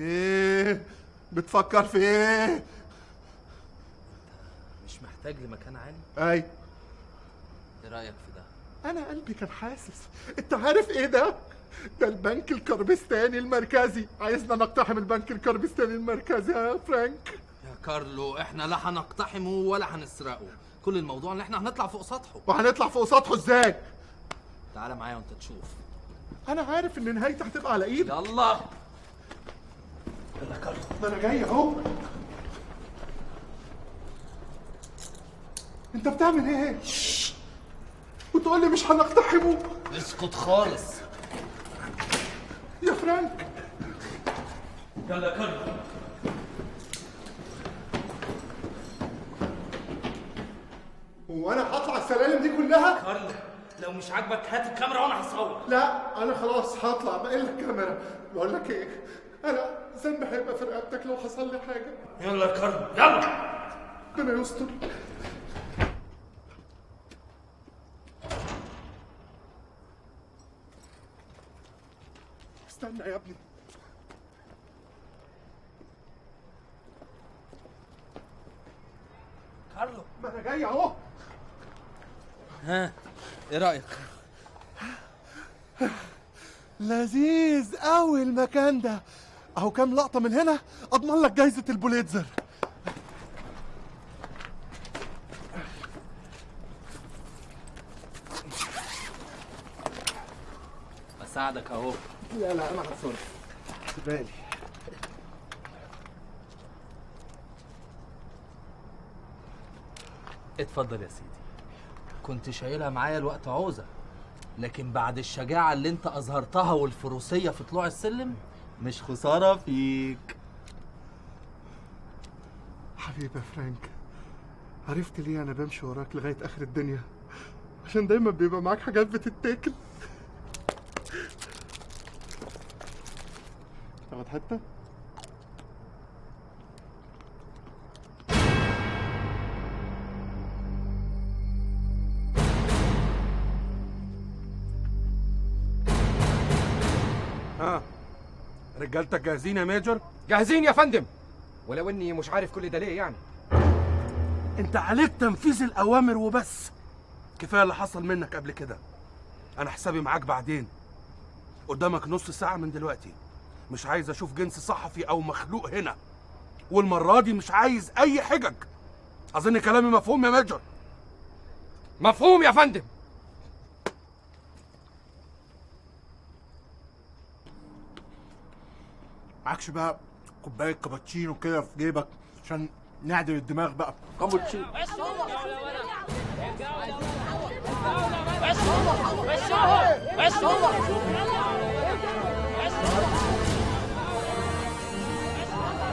ايه بتفكر في ايه؟ مش محتاج لمكان عالي؟ اي. ايه رايك في ده؟ انا قلبي كان حاسس. انت عارف ايه ده؟ ده البنك الكربستاني المركزي، عايزنا نقتحم البنك الكربستاني المركزي يا فرانك. يا كارلو احنا لا هنقتحمه ولا هنسرقه، كل الموضوع ان احنا هنطلع فوق سطحه. وهنطلع فوق سطحه ازاي؟ تعالى معايا وانت تشوف. انا عارف ان نهايتي هتبقى على ايدك. يلا يلا كارلو. ما انا جاي اهو. انت بتعمل ايه؟ وتقول لي مش هنقتحمه؟ اسكت خالص يا فرانك. يلا يا كارلو. هو انا هطلع السلالم دي كلها؟ كارلو لو مش عاجبك هات الكاميرا وانا هصور. لا انا خلاص هطلع، بقى الكاميرا. بقول لك ايه، انا ذنبي هيبقى في رقبتك لو حصل لي حاجة. يلا يا كارلو يلا. ربنا يستر. استنى يا ابني. كارلو ما انا جاي اهو. ها ايه رايك؟ لذيذ قوي المكان ده. اهو كام لقطة من هنا اضمن لك جايزة البوليتزر. بساعدك اهو. لا لا انا هتصرف، بالي. اتفضل يا سيدي. كنت شايلها معايا الوقت عوزة، لكن بعد الشجاعة اللي انت اظهرتها والفروسية في طلوع السلم مش خسارة فيك. حبيبي يا فرانك، عرفت ليه انا بمشي وراك لغاية اخر الدنيا؟ عشان دايما بيبقى معاك حاجات بتتاكل. تاخد حتة؟ ها رجالتك جاهزين يا ميجر؟ جاهزين يا فندم، ولو اني مش عارف كل ده ليه يعني. انت عليك تنفيذ الاوامر وبس، كفاية اللي حصل منك قبل كده. انا حسابي معاك بعدين. قدامك نص ساعة من دلوقتي. مش عايز اشوف جنس صحفي او مخلوق هنا، والمرة دي مش عايز اي حجج. اظن كلامي مفهوم يا ميجر؟ مفهوم يا فندم. معكش بقى كوباية كابتشينو كده في جيبك عشان نعدل الدماغ بقى؟ كابتشينو.